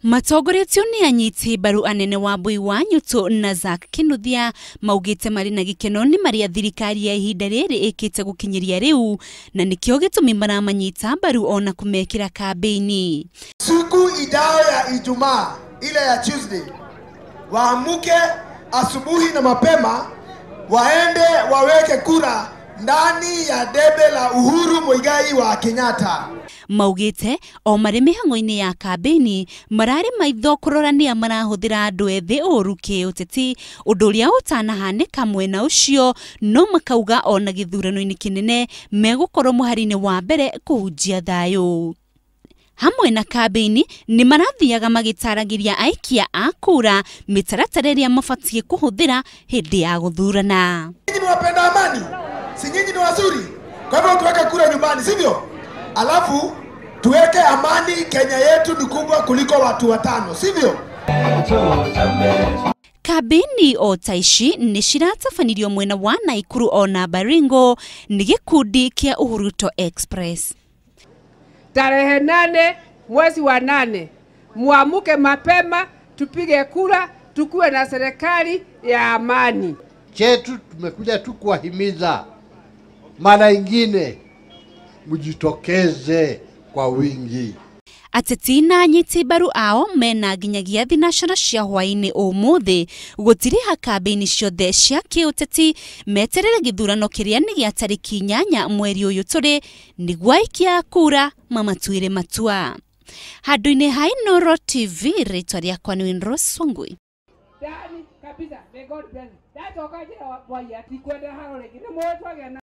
Matongoretio nĩ anyiti mbaru anene wa Mbui wa Nyutu na Zack Kinuthia maugĩte marĩ na gĩkeno nĩ marĩa thirikari ya ihinda rĩrĩ ĩkĩte gũkinyĩria rĩu, na nĩkĩo gĩtũmi maramanyita mbaru ona kũmekĩra kambĩini. Siku ijayo ya Ijumaa ile ya Tuesday, waamuke asubuhi na mapema waende waweke kura ndani ya debe la Uhuru Muigai wa Kenyatta. Maugĩte o marĩ mĩhang'o-inĩ ya kambĩini mararĩ maitho kũrora nĩa marahũthĩra andũ ethĩ ũru kĩũteti, ũndũ ũrĩa ũtanahanĩka mwena ũcio, no makauga ona gĩthurano-inĩ kĩnene megũkorwo mũhari-inĩ wa mbere kũhunjia thayũ. Hamwe na kambĩini nĩ marathiaga magĩtaragĩria aikia a kura mĩtaratara ĩrĩa mabatiĩ kũhũthĩra hĩndĩ ya gũthurana. Nyinyi ni wapenda amani, si nyinyi ni wazuri? Kwa hivyo tuweke kura nyumbani, sivyo? Alafu tuweke amani. Kenya yetu ni kubwa kuliko watu watano, sivyo? Kambĩini o ta ici nĩ ciratabanirio mwena wa Naikuru ona Baringo nĩ gĩkundi kĩa Uhuruto Express. Tarehe 8 mwezi wa 8, muamuke mapema tupige kura, tukuwe na serikali ya amani. Chetu tumekuja tu kuwahimiza mara ingine mjitokeze kwa wingi. Ateti na anyiti mbaru ao mena nginyagia thinacara cia hwaĩ-inĩ ũmũthĩ gũtiriha kambĩini ciothe cia kĩũteti meterere gĩthurano kĩrĩa nĩ gĩa tarĩki 8 mweri ũyũ tũrĩ nĩguo aikia a kura mamatuĩre matua. Handũ-inĩ ha Inooro TV, rĩtwa rĩakwa nĩ Winrose Wangui. Ndani kabisa, may God bless. Ndacoka njĩra wa Bwana, ndikwenda haro rĩngĩ. Nĩ mũĩ twagĩa na